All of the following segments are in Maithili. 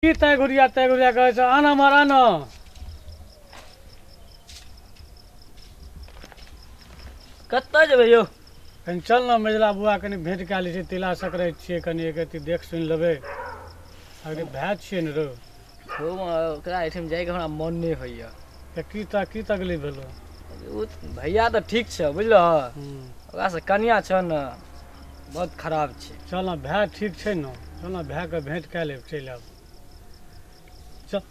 की तय घुरिया कहै छै आन हमर आन। कतऽ जेबै यौ? कनि चल ने मझिला बुआ, कनि भेँट कए लै छियै, तिला सकराति छियै, कनि एक रत्ती देख सुनि लेबै। अरे भाय छियै ने रौ। हौ, ओकरा एहिठाम जाइके हमरा मन नहि होइए। तऽ की तऽ की तकलीफ भेलौ? ओ भैया तऽ ठीक छै बुझलह, ओकरासँ कनिया छौ ने बहुत खराब छै। चल ने, भाय ठीक छै ने, चल ने भायके भेँट कए लेब, चलि आब। चल।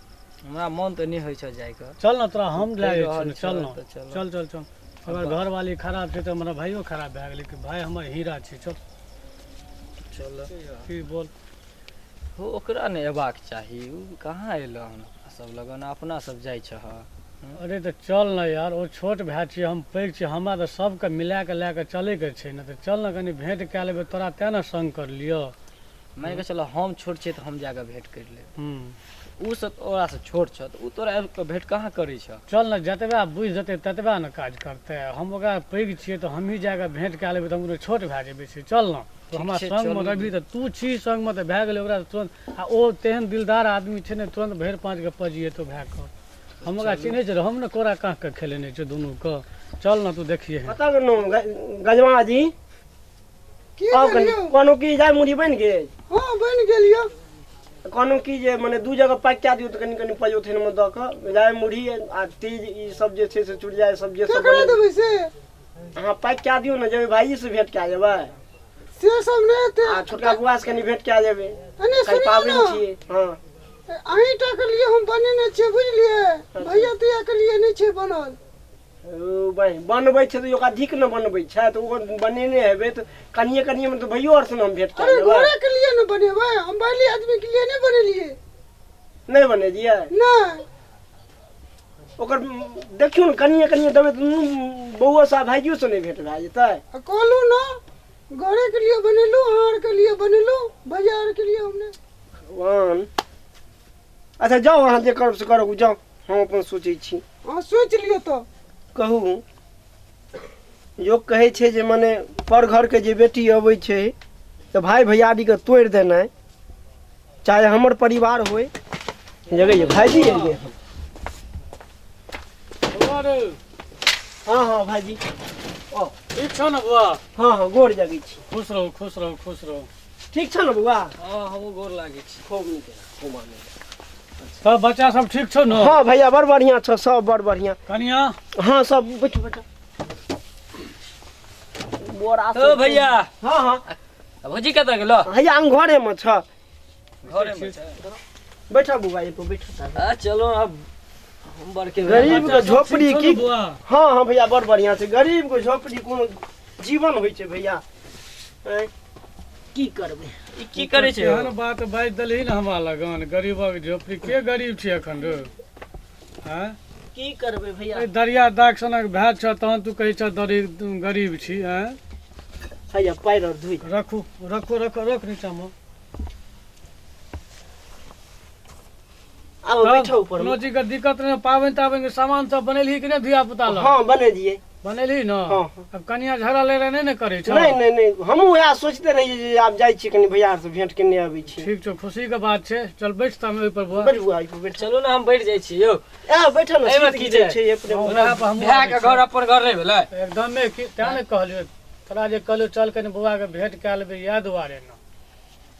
हमरा मन तऽ नहि होइ छौ जाइके। चल ने, तोरा हम लए कहि जाइ छियौ रहल ने, चल छौ ने। तऽ चल। चल चल चल, अगर घरवाली खराब छै तऽ हमरा भाइयो खराब भए गेलै कि भाय हमर हीरा छै। चल। चल। की बोल? हो, ओकरा नहि अयबाक चाही, ओ कहाँ एलऽ हन सब लगन, अपना सब जाइ छह। अरे तऽ चल ने यार, ओ छोट भाय छियै, हम पैघ छियै, हमरा तऽ सबके मिला कऽ लए कऽ चलैके छै ने। तऽ चल ने, कनि भेँट कए लेबै, तोरा तेँ ने सङ्ग करलियौ। मानि कऽ चल हम छोट छियै तऽ हम जाकऽ भेँट करि लेब। हूँ। ओ सब तोरासँ छोट छौ तऽ ओ तोरा आबि कऽ भेँट कहाँ करै छौ? चल ने, जतबा बुझि जेतै ततबा ने काज करतै। हम ओकरा पैघ छियै तऽ हमही जा कऽ भेँट कए लेबै तऽ हम कोनो छोट भए जेबै से? चल ने तू ठीक हमरा छै, सङ्गमे चलू। रहबी तऽ तू छी सङ्गमे तऽ भए गेलै। ओकरा तुरन्त आ ओ तेहन दिलदार आदमी छै ने, तुरन्त भरि पाँचके पजिएतौ भायके। हम ओकरा चिन्है छियै, हम ने कोरा काँखके खेलेने छियै दुनूके। चल ने, तू देखिए। कतऽ गेलहुँ गजमा जी? की आउ भेल कनि। यौ? कहलहुँ की जाय मुरही बनि गेल? हँ, बनि गेल यौ। कहलहुँ की जे मने दू जगह पैक कए दियौ तऽ कनि कनि पजोथिनमे दऽ कऽ जाय मुरही आ तीज ई सब जे छै से चुड़िया सब जे सब केकरा बनेबै। देबै से? अहाँ पैक कए दियौ ने, जेबै भाईजी से भेंट कए जेबै। से सब नहि हेतै। आ छोटका बुआ से कनि भेंट कए जेबै। एने काल्हि सुनियौ पाबनि ने। छियै। हँ। अहीं टा के लिए हम बनेने छियै बुझलियै, भैया तैया के लिए नहि छै बनल। ओ बहिन बनबै छै तऽ ओकरा अधिक ने बनबै छै तऽ ओ बनेने हेबै तऽ कनिये कनिये मे तऽ भैयो आर से ने हम भेंट कए अरे लेबै। घरे के लिए ने बनेबै, हम बाहरी आदमी के लिए नहि बनेलियै। नहि बनेलियै? नहि। ओकर देखियौ ने, कनिये कनिये देबै तऽ दुनू बौओ से आ भाइजियो से नहि भेंट भए जेतै? आ कहलहुँ ने, घरे के लिए बनेलहुँ, अहाँ आर के लिए बनेलहुँ, भैया आर के लिए हमने। भगवान! अच्छा जाउ, अहाँ जे करब से करब, जाउ, हम अपन सोचै छी। अहाँ सोचि लियौ तऽ। कहू, लोक कहै छै जे मने पर घरके जे बेटी अबै छै तऽ भाय भैयारीके तोड़ि देनाइ, चाहे हमर परिवार होइ जगह। ये भाइजी एलियै हन। बौआ रे। हँ हँ भाइजी, ओ ठीक छौ ने बौआ? हँ हँ, गोर जगै छी। खुश रहू, खुश रहू, खुश रहू। ठीक छौ ने बौआ? हँ, हमहूँ गोर लागै छी। खूब नीक रह, खूब आनन्द। सब बच्चा सब ठीक छौ ने? हँ भैया, बड़ बढ़िआँ छौ सब, बड़ बढ़िआँ। कनिया? हँ, सब बैठू बैठू बोरा ओ सब। भैया। हँ हँ। आ भौजी कतऽ गेलो? हैया हम घरेमे छ। घरेमे छै। बैठऽ बौआ, एहिपर बैठऽ। आ चलो अब हम बड़के गरीब के बच्चा सब ठीक झोपड़ी छौ की ने बौआ? हँ हँ भैया, बड़ बढ़िआँ छै। गरीब के झोपड़ी कोनो जीवन होइ छै भैया? आँय, की करबै? ई की करै छै? केहन बात बाजि देलही ने हमरा लगन, गरीबक झोपड़ी। के गरीब छै एखन रो? आँय? की करबै भैया? एहि दरिया दाग सनक भए छौ तहन तू कहै छह गरीब छी? आँय? हैया पारि आर धोइ। रखू रखू रखू, रख नीचामे। आब बैठो ऊपर। कोनो चीजके दिक्कत नहि? पाबनि ताबनि के सामान सब बनेलही कि नहि धिया पुता लए? हँ, बनेलियै। बनेलही ने? हँ हँ। आब कनिया झगड़ा लै लए नहि ने करै छौ? नहि नहि नहि, हमहूँ उएह सोचिते रहियै जे आब जाइ छी कनि भैया आरसँ भेंट केने अबै छी। ठीक छौ, खुशीके बात छै। चल बैठ तऽ ओहि पर बौआ। बैठ बौआ, एहिपर बैठ। चलू ने, हम बैठ जाइ छी यौ। ए बैठल ने। एहिमे सीट की गिरै छै? छै अपने। हँ, उएह पर हमहूँ भाय आबै के छी। घर अपन घर नहि भेलै? एकदमे की, तें ने कहलियौ तोरा जे कहलियौ चल कनि बौआके भेंट कए लेबै, इएह दुआरे ने।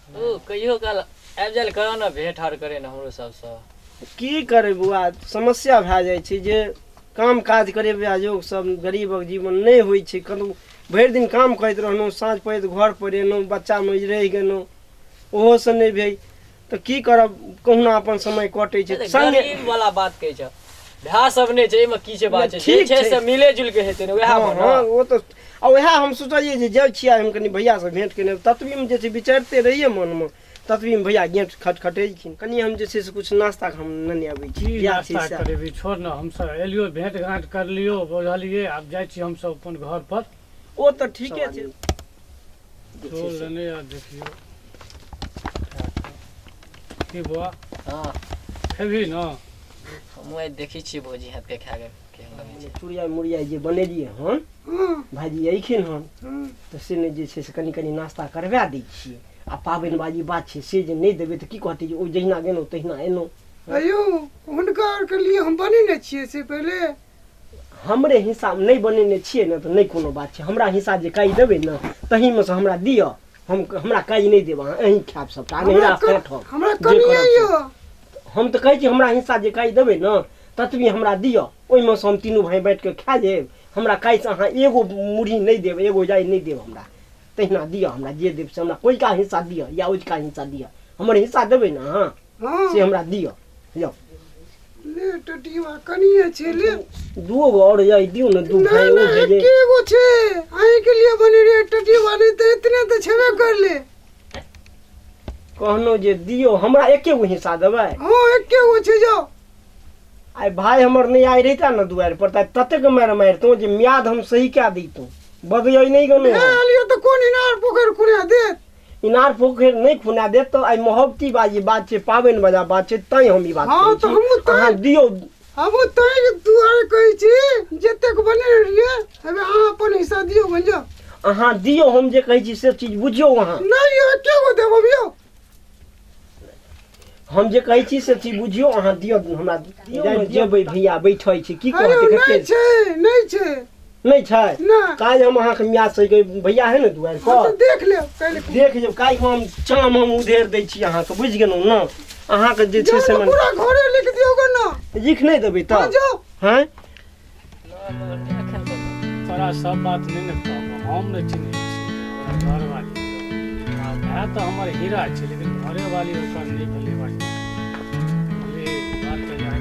ओ कहियो काल आबि जायल करऽ ने भेंट हार करे ने हमरो सबसँ। की करै बौआ, समस्या भए जाइ छै जे काम काज करे योग सब गरीबक जीवन नहि होइ छै। कतहु भरि दिन काम करैत रहलहुँ, साँझ पड़ैत घर पर एलहुँ, बच्चामे रहि गेलहुँ, ओहोसँ नहि भेल तऽ की करब? कहुना अपन समय कटै छै संगे। गरीब वाला बात कहै छ, भाय सब नहि छै, एहिमे की छै बात छै? जे ठीक छै छै। से मिले जुल के हेतै ने, उएह हँ मे ने। हँ, ओ तऽ आ उएह हम सोचलियै जे जाइ छियै हम कनि भैयासँ भेँट केने। ततबीमे जे छै विचारिते रहियै मनमे, ततबीमे भैया गेट खटखटेलखिन। कनि हम जे छै से किछु नाश्ता हम नेने अबै छी। की इएह छै नास्ता सएह। करेबी? छोड़ ने, हमसब एलियो, भेंट घाँट करलियो, बुझलियै, आब जाइ छी हमसब अपन घर पर। ओ तऽ ठीके छै। चोल लेने आ देखियौ की बौआ। हँ। खेबही ने? हमहूँ आइ देखै छियै भौजी हाथ के खा के केहन लगै छै। चुड़िया मुड़िया जे बनेलियै हन हँ। भाइजी एलखिन हन हँ। तऽ से नहि जे छै से कनि कनि नाश्ता करबा दै छियै। आ पाबनिबाजी बात छै से जे नहि देबै तऽ की कहतै जे ओ जहिना गेलहुँ तहिना एलहुँ। अयो हुनका आरके लिए हम बनेने छियै से पहिले हमरे हिस्सा नहि बनेने छियै ने तऽ नहि कोनो बात छै, हमरा हिस्सा जे काज देबै ने तहीमे से हमरा दिअ, हम हमरा काज नहि देब अहाँ, अहीं खायब सबटा, हमरा नहिरा साँठब हमरा जे कनिए करब से। यऽ। हम तऽ कहै छी हमरा हिस्सा जे काज देबै ने ततबी हमरा दिअ, ओहिमे से हम तीनू भाय बाँटि कऽ खा लेब, हमरा काल्हिसँ अहाँ एगो मुरही नहि देब, एगो जाइ नहि देब हमरा, तहिना दिअ हमरा जे देब से हमरा कोइका हिस्सा दिअ या ओहिका हिस्सा दिअ, हमर हिस्सा देबै ने अहाँ हँ से हमरा दिअ। यौ ले टटिया कनिए छै ले दूगो गो आओर यऽ दियौ ने, दू नहि भाय ओ नहि भेजे एके गो छै अहीँके लिए बने रे टटिया, नहि तऽ इतने तऽ छेबे करले। कहलहुँ जे दियौ हमरा एके गो हिस्सा देबै। हँ एके गो छै जाओ। आइ भाय हमर नहि आइ रहिता ने दुआरि पर तऽ ततेक मारि मारितहुँ जे म्याद हम सही कए दैतहुँ, बजै नहि गेलहुँ। भए लियौ तऽ कोन इनार पोखरि खुना देत? इनार पोखरि नहि खुना देत तऽ आइ मोहब्बती बाजी बात छै, पाबनि बजा बात छै, तैं हम ई बात हँ, कहै तऽ छी। हमहूँ तैं- अहाँ दियौ। हमहूँ तैं दुआरे कहै छी जतेक बने रहियै हेबे अहाँ अपन हिस्सा दियौ बन जाउ। अहाँ दियौ, हम जे कहै छी से चीज बुझियौ अहाँ। नहि यौ एके गो देब हम यौ। हम जे कहै छी से चीज बुझियौ अहाँ, दियौ हमरा दियौ। जेबै भैया बैठै छी की अरे कहतै नहि कते छै नहि छै नहि छै नहि। काल्हि हम अहाँके म्याद सही के भैया है ने दुआरि हँ पर तऽ देख लेब काल्हि। देख लेब काल्हि हम चाम हम उधेर दै छी अहाँके, बुझि गेलहुँ ने? अहाँके जे छै जाउ से ने मने पूरा घरे लिख दियौ गे ने। लिख नहि देबै हँ तऽ जाउ। हँ तोरा सब बात नहि ने कहब, हम नहि चिन्है छियै ओकरा घरवाली आ भाय तऽ हमर हीरा छै, लेकिन घरेवाली ओकर नहि भेलै बढ़िआँ। बुझलिही बात तऽ इएह।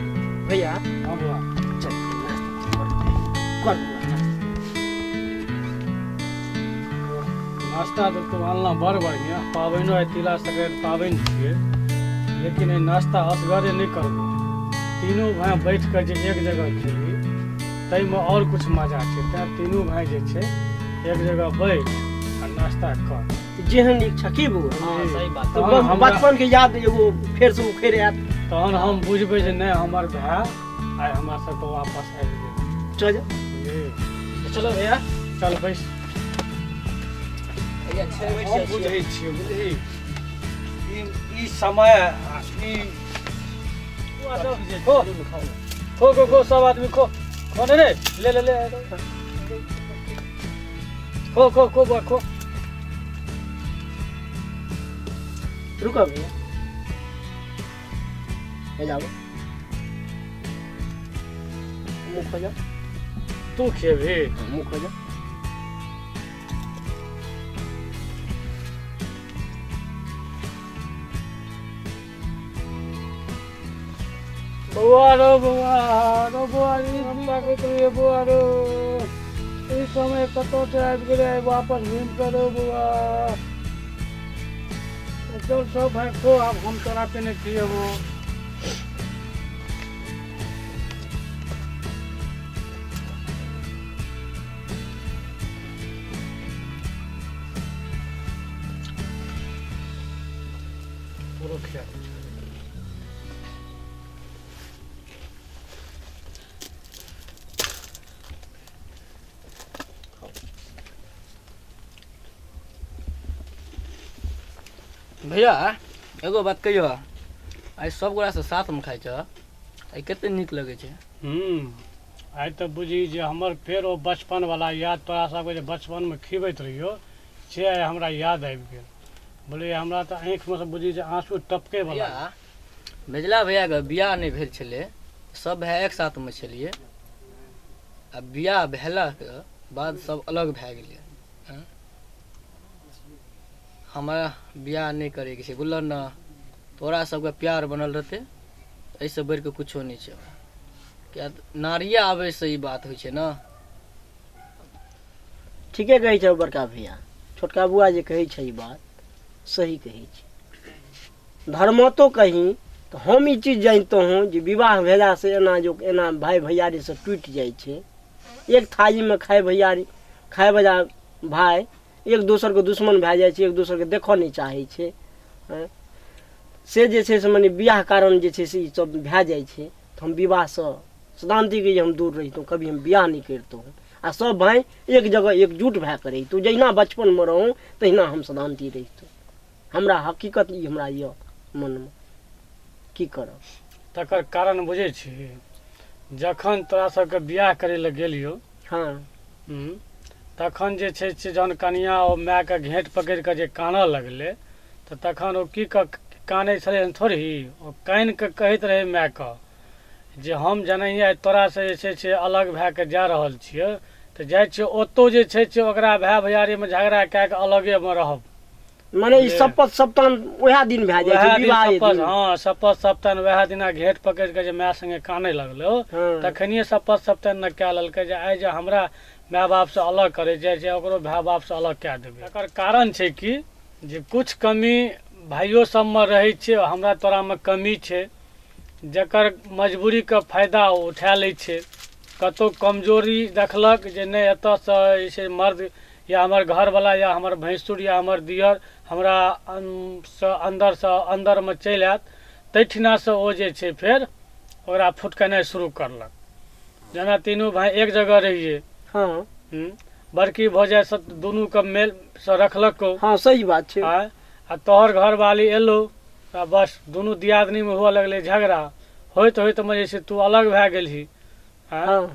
भैया हँ बौआ चल नाश्ता कर बौआ, नाश्ता। नाश्ता तऽ तू अनलह बड़ बढ़िआँ, पाबनिओ आइ तिला संक्रान्ति पाबनि छियै, लेकिन एहि नाश्ता असगरे नहि करबो, तीनू भाय बैठ कऽ जे एक जगह खेबही ताहिमे आओर किछु मजा छै, तेँ तीनू भाय जे छै एक जगह बैठ आ नाश्ता कर। जेहन इच्छा की बौआ? हँ सही बात। तऽ तहन हमरा- बचपन के याद एगो फेर से उखड़ि आयत, तहन हम बुझबै जे नहि हमर भाय आइ हमरा सबके वापस आबि गेल। चल जा। बुझलिही? चलो भैया चल बैस। भैया छै बैठ हम जाइ छियै। बुझै छियै, बुझलिही ई समय आ ई खो खो खो खो सब आदमी खो खो ने रे ले ले ले खो खो खो बौआ खो। रुको भैया हो जाओ, मुँह खो जाओ। तू खेबही? मुँह खो जाओ। बौआ रो बौआ रो बौआ ई हम ताकैत रहियै बौआ रो, ई समय कतऽ से आबि गेलै आइ वापस घुमि कऽ रो बौआ। चल सब भाय खो, आब हम तोरा पेने खिएबो। तोरो खिया दै छियौ। भैया एगो बात कहियो, आइ सब गोटा साथ में खाइ छ, आइ कते नीक लगै छै। आइ तऽ बुझी जे हमर फेर ओ बचपन वाला याद तोरा सबके जे बचपन में खिबैत रहियो से आइ हमरा याद आबि गेल। बोले हमरा तऽ आँखिमे से बुझी जे आंसू टपके वाला। भैया मेझला भैया के बियाह नहि भेल छलै, सब भाय एक साथ में छलियै, आ बियाह भेला के बाद सब अलग भए गेलै। हँ? हमरा बियाह नहि करैके छै बुझल ने, तोरा सबके प्यार बनल रहतै एहिसँ बढ़िकऽ कुछो नहि छै। किया तऽ नारिये आबैसँ ई बात होइ छै ने। ठीके कहै छै बड़का भैया, छोटका बुआ जे कहै छै ई बात सही कहै छै। धर्मतो कहीं तऽ हम ई चीज जानितहुँ जे विवाह भेलासँ एना जो एना भाय भैयारी से टूटि जाइ छै, एक थालीमे खाय भैयारी खाय बला भाय एक दोसरके दुश्मन भए जाइ छै, एक दोसरके देखऽ नहि चाहै छै। से जे छै से मने बियाह कारण जे छै से ई सब भए जाइ छै। तऽ हम विवाहसँ सदान्तिके जे हम दूर रहितहुँ, कभी हम बियाह नहि करितहुँ, आ सब भाय एक जगह एकजुट भए कऽ रहितहुँ, जहिना बचपनमे रहूँ तहिना हम सदान्ति रहितहुँ। हमरा हकीकत ई हमरा यऽ मनमे की करब। तकर कारण बुझै छी? जखन तोरा सबके बियाह करै लए गेलियौ, हँ, तखन जे छै से जहन कनिया ओ मायके घेँट पकड़ि कऽ जे कानऽ लगलै तऽ तखन ओ की कानै छलै हन थोड़ही, ओ कानि कऽ कहैत रहै मायके जे हम जेनाहिए आइ तोरासँ जे छै से अलग भए कऽ जा रहल छियै तऽ जाइ छियै ओतहु जे छै से ओकरा भाय भैयारीमे झगड़ा कए कऽ अलगेमे रहब। मने ई शपथ सप्तान वएह दिन भए जाइ छै विवाह दिन। हँ, शपथ सप्तान वएह दिना घेँट पकड़ि कऽ जे माय संगे कानै लगलै तखनिए शपथ सप्तान ने कए लेलकै जे आइ जे हमरा माय बापसँ अलग करै जाइ छै ओकरो भाय बापसँ अलग कए देबै। तकर कारण छै कि जे किछु कमी भाइयो सबमे रहै छै, हमरा तोरामे कमी छै, जकर मजबूरीके फायदा ओ उठा लै छै। कतहु कमजोरी देखलक जे नहि एतऽसँ जे छै मर्द या हमर घरवला या हमर भैंसुर या हमर दियर हमरा सँ अन्दरसँ अन्दरमे चलि आयत, ताहिठिनासँ ओ जे छै फेर ओकरा फुटकेनाइ शुरू करलक। जेना तीनू भाय एक जगह रहियै, हँ, बड़की भौजाइ सब दुनूके मेलसँ रखलक। हँ, सही बात छै। आ तोहर घरवाली एलौ आ बस दुनू दियादनीमे हुअ लगलै झगड़ा, होइत होइतमे जे छै तू अलग भए गेलही। हँ,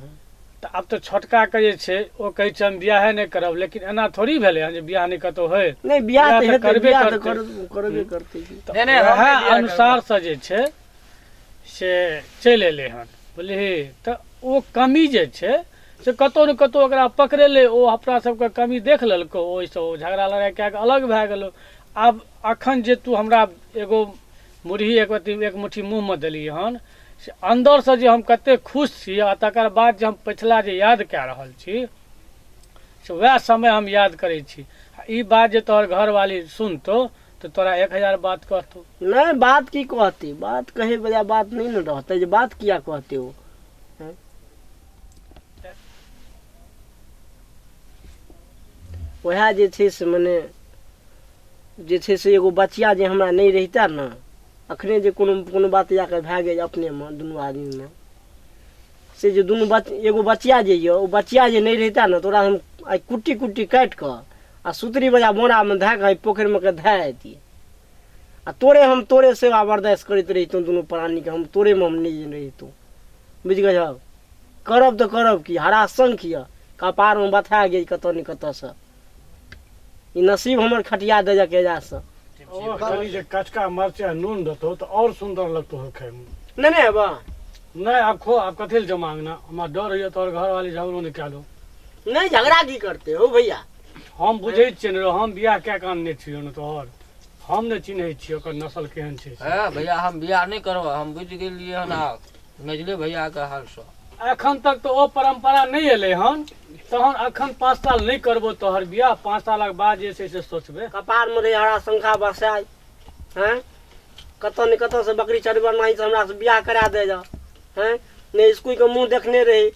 तऽ आब तऽ छोटकाके जे छै ओ कहै छै हम बियाहे नहि करब, लेकिन एना थोड़ी भेलै हन जे बियाह नहि कतहु होइ। नहि, बियाह बियाह तऽ तऽ हेतै, करबे बियाह तऽ करतै। करबे करतै की। तऽ नहि, नहि, हम वएह नहि बियाह करबै। अनुसारसँ जे छै से चलि एलै हन, बुझलिही? तऽ ओ कमी जे छै से कतहु ने कतहु ओकरा पकड़ेलै, ओ अपना सबके कमी देख लेलकै, ओहिसँ ओ झगड़ा लड़ाइ कए कऽ अलग भए गेलौ। आब अखन जे तू हमरा एगो मुरही एक अथी एक मुट्ठी मुँहमे देलियै हन से अन्दरसँ जे हम कतेक खुश छी, आ तकर बाद जे हम पछिला जे याद कए रहल छी से वएह समय हम याद करै छी। आ ई बात जे तोहर घरवाली सुनतौ तऽ तोरा 1000 बात कहतौ। नहि, बात की कहतै? बात कहै बला बात नहि ने रहतै जे बात किया कहतै ओ। वएह जे छै से मने जे छै से एगो बचिया जे हमरा नहि रहितै ने, अखने जे कोनो कोनो बात जाकऽ भए गेल अपनेमे दुनू आदमीमे से जे दुनू बच एगो बचिया जे यऽ ओ बचिया जे नहि रहितै ने तऽ ओकरा हम आइ कुट्टी कुट्टी काटि कऽ आ सुतरी बजा बोरामे धए कऽ एहि पोखरिमे कऽ धए अयतियै, आ तोरे हम तोरे सेवा बर्दाश्त करैत रहितहुँ दुनू प्राणीके, हम तोरेमे हम नहि रहितहुँ। बुझि गेलहक? करब तऽ करब की, हरासंख यऽ कपारमे बथा गेल कतऽ ने कतऽसँ ई नसीब हमर खटिया देलक एजासँ। ओ कनि जे कचका मरचाइ आ नून देतौ तऽ आओर सुन्दर लगतौ हौ खायमे। नहि नहि अबा। नहि, आब खो, आब कथी लए जमा अंगना, हमरा डर होइए तोहर घरवाली झगड़ो नहि कए लो। नहि, झगड़ा की करतै हौ भैया? हम बुझै छियै ने रौ, हम बियाह कए कऽ आनने छियौ ने तोहर, हम ने चिन्है छियै ओकर नस्ल केहन छै से। हे भैया, हम बियाह नहि करब, हम बुझि गेलियै हन आब मझिले भैयाके हालसँ। एखन तक तऽ ओ परम्परा नहि एलै हन, तहन एखन 5 साल नहि करबो तोहर बियाह, 5 सालक बाद जे छै से सोचबै। कपारमे रहै हरा शंखा बसाय, हैं, कतऽ ने कतऽसँ बकरी चरबर नाही से हमरा से बियाह करा दे जा, हैं, ने स्कूलके मुँह देखने रही,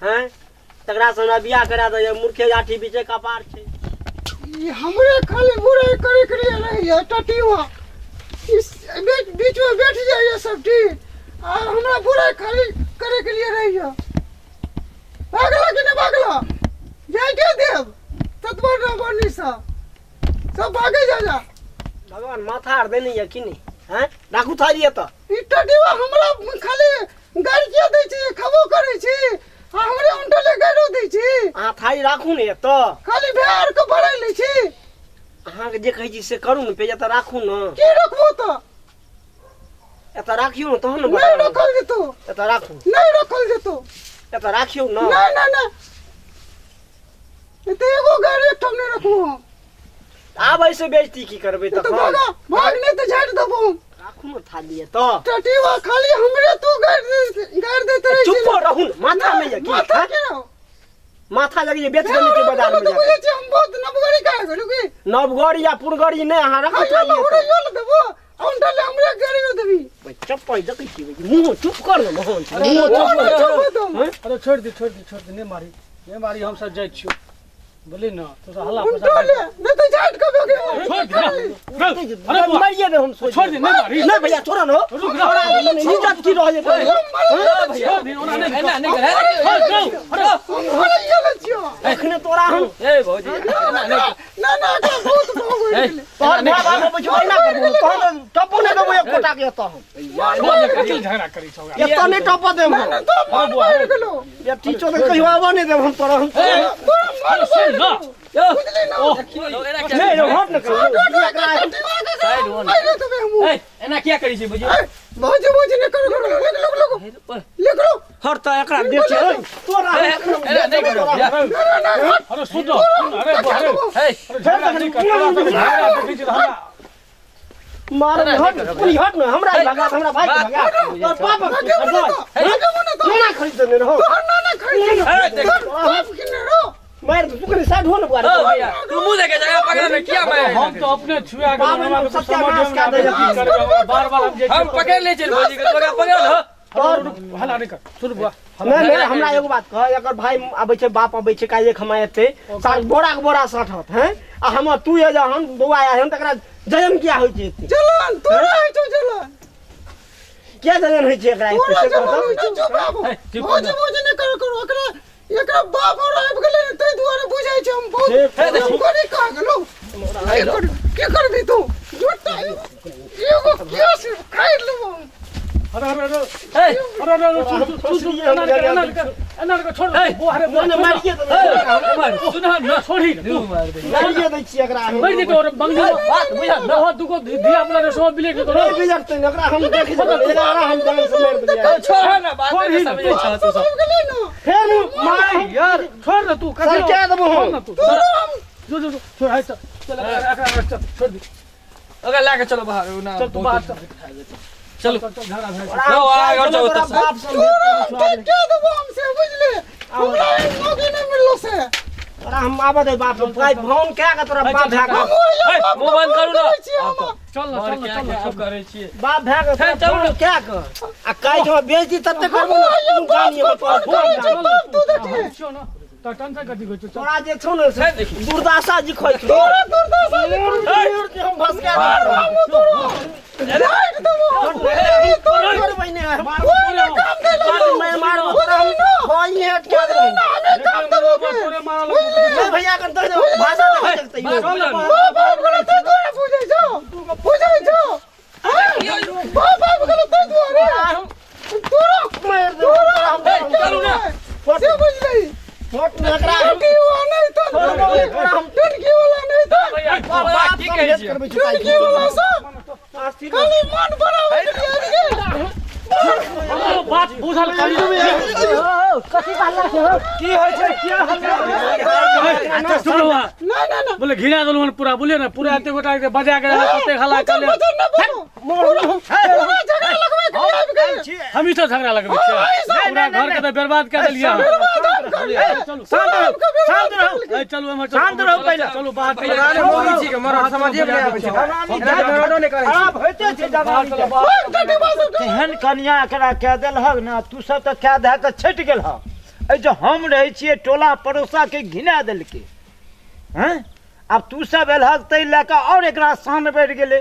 हैं, तकरा से हमरा बियाह करा दे जा, मूर्खे जाठी बीचे कपार छै। ई हमरे खाली बुराइ करे के लिए रहैया टटीवा, इस बीच में बैठ जाइए सब ठीक, आ हमरा बुराइ खाली करे के लिए रहैया। भागला कि नहीं भागला जाइके देव तत्पर न बनी सा सब भागे जा जा। भगवान माथा आर देने यऽ कि नहि? हैं, राखू थारी एतऽ। ई टटीवा हमरा खाली गारि किया दै छी, खबो करै छी आ हमरे उनटले गारियो दै छी। अहाँ थारी राखू ने एतऽ। खाली भेड़ के भराइ लै छी। अहाँके जे कहै छी से करू ने, पे एतऽ राखू ने। की रखबो तऽ? एतऽ राखियौ ने तहन ने। नहि रखल जेतौ। एतऽ राखू। नहि रखल जेतौ। एतऽ राखियौ ने। नहि नहि नहि, एते एगो गाड़ी एकठाम नहि रखबो हम। आब ऐसे बेइज्जती की करबै तऽ? तखन भाग भाग, नहि तऽ झाड़ि देबो हम। राखू ने थाली एतऽ। टटीवा खाली हमरे तू गारि गारि दैत रहै छी। चुप रहू ने, माथा मे यऽ की? माथा हैं? के रहो माथा लगे जे बेच देने छै बाजार में तऽ बुझै जाके। छी हम बहुत नवगरी कए गेलहुँ की? नवगड़ी या पुरगड़ी नहि, अहाँ राखू खाइयो थाली लए एतऽ। उड़ैयो लए देबो आ उनटले हमरे गारियो देबी। चप्पल देखै छी, मुँह चुप कर ने मोहन, मुँह अरे, चुप नहि कर। चुप हेतौ। हैं? अरे छोड़ि दे, छोड़ि दे, छोड़ि दे, नहि मारी, नहि मारी, हम सब जाइ छियौ। बुझली न तू सब हल्ला उल्टा ले नहीं तो झाट के भगे छोड़ दे अरे बुआ मरिए दे हम सोच छोड़ दे नहीं मारी नहीं भैया छोड़ा न रुक ना इज्जत की रह जेतै छोड़ दे ओना नहीं एना नहि कर अरे मरिए ले छियो अखने तोरा हम ए भौजी एना नहि ना ना एकरा बहुत भाव हो गेलै तोहर माय बाप बैठो एना करबो तोहर टप्पो नहि देबो एक कोटा के एतऽ हम कथी झगड़ा करै छौ एतऽ नहि टप्पो देब हम तो मन बढ़ गेलो या टीचो तऽ कहियो आबऽ नहि देब हम तोरा हम तोरा मन सुन बढ़ ना गेलो बुझली ना एना किया नहि रे हट न कहियो साइड हो न। मारि देबै हम ए एना किया करै छी भौजी भौजी भौजी नहि करो करो लिख लो लिख लिख लो हर तऽ एकरा देख छै तोरा एना नहि करो भैया ना ना हट अरे सुन ना अरे बुआ, अरे ए अरे झगड़ा नहीं कर तोरा सब झगड़ा देखै छी तऽ हमरा मार हट कोनी हट न हमरा भगा हमरा भाई के भगा तोर बाप आगे बोलो तो आगे बोलो तो नाना खरीद देने रहो तोहर नाना खरीद ए देख तोहर बाप किने रहो मार तू कनी साइड हो न बुआ ओ भैया तू मुंह देखे जगह पकड़ में किया मारे हम तो अपने छुआ के बाबा हमरा तो सत्यानाश समझ कए में दैया। की करबै हमरा बार बार हम जे हम पकड़ ले छी भौजी के तोरा पकड़ ल तोर हल्ला नहीं कर सुन बुआ नहि नहि हमरा एगो बात कह एकर भाई आबै छै बाप अबै छै काल्हि खमा एतै साग बोरा के बोरा साठत हैं आ हमर तू ये जहन बौआ आयल हन तकरा जलन किया होइ छै एते जलन तोरा होइ छौ जलन किया जलन होइ छै एकरा एते तोरा से जलन कहत होइ छौ चुप आबो भौजी भौजी नहि करो करो एकरा एकरा बाप और आबि गेलै ने ताहि दुआरे बुझै छै हम बहुत हम कोनी कह गेलौ की करबी तू झूठा एगो केस खाइ लेबो हम अरे अरे अरे ए अरे अरे अरे सुन सुन सुन एना नहीं कर एना नहीं कर एना नहीं कर छोड़ बुआ अरे बुआ नहि मारिए दे सुन न छोड़ी तू मार दे मारिए दै छियै एकरा हम मर जेतौ और बंगली बात बुझल न हो दुगो धिया पुता रे सब बिलेट जेतौ नहि बिगड़तै ने एकरा हम देख जेबै एकरा हम जान से मारि देलियै छोड़ न बात छोड़ ही नहीं न। समझै छ तू सब आबि गेलै ने फेर मार यार छोड़ न तू कथी सरका देबो हम। छोड़ न तू तोरा हम जो जो जो, छोड़ हाय चल चल एकरा एकरा चल छोड़ दे ओकरा लए के चलो बाहर ना चल तू बाहर चल चलो चल चल झगड़ा भए तोरा जाओ, आ, घर जाओ, तोरा ओतऽ से। बाप से तोरा हम ठीक कए देबो हम से बुझले हमरा एहन मौके नहि मिललो से तोरा हम आबऽ दे बाप भाई फोन कए के तोरा बाप भए के हम ओहिया ए, बाप मुँह बंद करू ना। करै छियै हम चल न चल न चल न सब करै छियै बाप भए के तोरा हे, चलू फोन ने। कए के आ काल्हि हम बेच दी तते करबो हम ने ओहिया तू जानिए बाप तोरा के फोन करै छियै तब तू देखिए छियो न त टेंशन कथी होइ छौ चल तोरा जे छौ ने से हे, देखी। दुर्दशा जी खोइ छौ तोरा दुर्दशा जी हम भसका देबो राखि देबो हम बुझली तोरा करबै ने हम कोई नहि काम देलौ मैं मारबो तोरा हम खोइ हट के देबो ना हमे काम देबो के तोरे मारल नहीं भैया कन तो भाषा नहीं सकते बात बुझल न। बाप आबि गेलै ताहि दुआरे बुझै छौ बुझै छौ बाप आबि गेलै ताहि दुआरे तोरा मार देबो तोरा हम ए, चलू ना। से बुझली फोट में एकरा हम टंकी वाला नहीं तो तोरा हम टंकी वाला नहीं तो भैया तोरा की कहै छियै करबै टंकी वाला सब खाली मन बनाबै के लिए आबि गेल हमरो बात बुझल करी की होइ छै किया हल्ला सुन बा ना ना ना बोले घिना देलहुँ हन पूरा बोलिए ना पूरा एते गोटा के बजा के कते हल्ला बचन कले बचन ना बोलो पूरा झगड़ा लगबै के लिए आबि गेल हम ही सब झगड़ा लगबै छियै पूरा घर के तऽ बर्बाद कऽ देलियै अहाँ। बर्बाद हम कर लिए चलू शांत रहो शांत रहो ए, चलू एम्हर चलू शांत रहो पहिले चलू बाहर चलू अरे मौगी छी के मरद समझिए नहि आबै छै एना झगड़ो नहि करै छै खराब होइते छै जवानी चलू बाहर टटी बासु तेहन कनिया एकरा कए देलहक ने तू सब तऽ कए दए कऽ छटि गेलहक एहि जे हम रहै छियै टोला पड़ोसाके घिना देलकै हँ आब तू सब एलहक ताहि लए कऽ आओर एकरा शान बढ़ि गेलै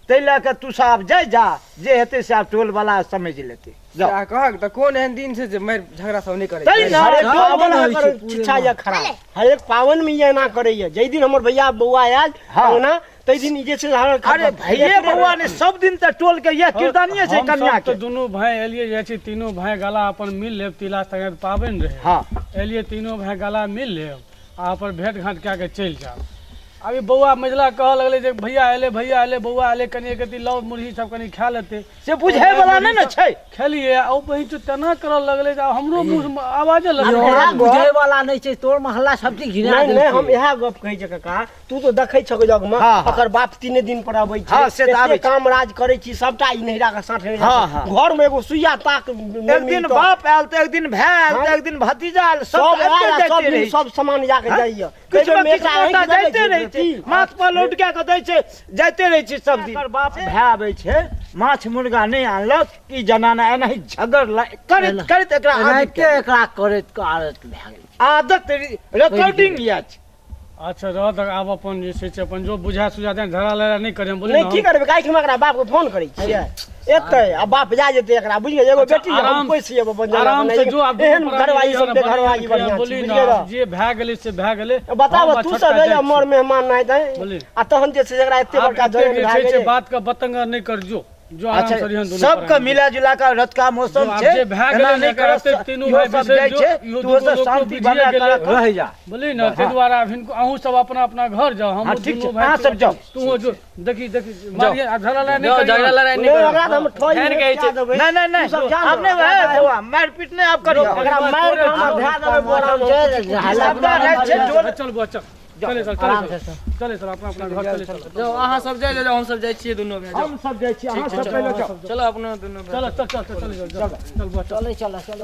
ताहि लए कऽ तू सब आब जाइ जा जे हेतै से आब टोलवला समझि लेतै जाओ आ कहक तऽ कोन एहन दिन छै जे मारि झगड़ा सब नहि करै तै छै ने हरेक टोलवला पावन करै शिक्षा ये खराब हरेक पावन में ये एना करैया जाहि दिन हमर भैया बौआ आयल हाँ। अंगना ताहि दिन ई जे छै से अरे भैये बौआ ने सब दिन तऽ टोल के इएह किरदानिये छै हम सब कनिया तऽ के दुनू भाय एलियै जाइ छी तीनू भाय गला अपन मिल लेब तिला संक्रांति पाबनि रहै हँ एलियै तीनू भाय गला मिल लेब आ अपन भेंट घाँट कए कऽ चलि जायब अभी बौआ मझिला कहऽ लगलै जे भैया एलै भैया एलै बौआ एलै कनि एक रत्ती लौ मुरही सब कनि खा लेतै से बुझै वला नहि ने छै खेलियै आ ओ बहिन चो तेना करऽ लगलै जे आब हमरो मुँह आवाजे लगलै इएह गप- बुझै वाला नहि छै तोर मोहल्ला सब चीज घिना नहि नहि हम देलकै। इएह गप कहै छै काका तू तो देखै छह जग में हाँ, हाँ। ओकर बाप तीने दिन पर अबै छै हाँ, से तऽ आबै एते छै। काम राज करै छी सबटा ई नहिरा के साथे हाँ, हाँ। घर में एगो सुइया ताक नहि एक दिन मिलतौ। बाप आयल तऽ एक दिन भाय आयल तऽ हाँ। एक दिन भतीजा आयल सब सब आबिते आयल आ जाइते सब दिन रहै छै। सब सामान जाके हाँ? जाइया किछु ताहि ने बेर किछु मे मोटा एकटा आँखि जाइते लगै रहै छै की? माथ पर लौटका कऽ दै छै जाइते रहै छै सब दिन बाप भाय आबै छै माछ मुर्गा नहि आनलक ई जनाना एनाही झगड़ करैत करैत एकरा आदत एनाहिते एकरा करैत के आदत भए गेल आदत रिकॉर्डिंग इएह छै। अच्छा रह दक, आब अपन जे छै से अपन जो बुझा सुझा दे, झगड़ा लड़ाई नहि करियन, बोली नहि की करबै, काल्हि हम एकरा बाप के फोन करै छियै, एतै आ बाप जा जेतै एकरा, बुझि गेल? एगो बेटी हम पैस जेबै अपन जगह। आराम से जो आब एहन घरवाली सब के घरवाली बढ़ियां बोली ना, जे भए गेलै से भए गेलै। बताब तू सब एला मोर मेहमान नहि दे आ तहन जे छै एकरा एते बड़का जन भए गेलै, बात के बतंगर नहि कर, जो जो आराम से रिहन दुनू सबके मिला जुला के रतका मौसम छै, जे भए गेलै नहि करते, तीनू भाई बिसरि जो, तू सब शांति बना के रह जा, बोली ना। ताहि दुआरे आब हिनको अहूँ सब अपना अपना घर जाओ, हम दुनू भाई सब जाओ, तू जो देखी देखी मारिए, झगड़ा लड़ाई नहीं, झगड़ा लड़ाई नहीं करो, एकरा हम ठोई नहीं नहीं नहीं अब नहीं भाई बौआ, मारपीट नहीं आप करियो, एकरा मार के हम धरा देबै बोरा में। चल बौआ चल, चले चल चले चले चल अपना अपना घर चले चल। जाओ अहाँ सब जाय जाओ, हम सब जाइ छियै दुनू भाई, हम सब जाइ छियै, अहाँ सब पहिले जाओ, चलो अपना दुनू भाई, चल चल चल चल चल चल बौआ, चले चल चल।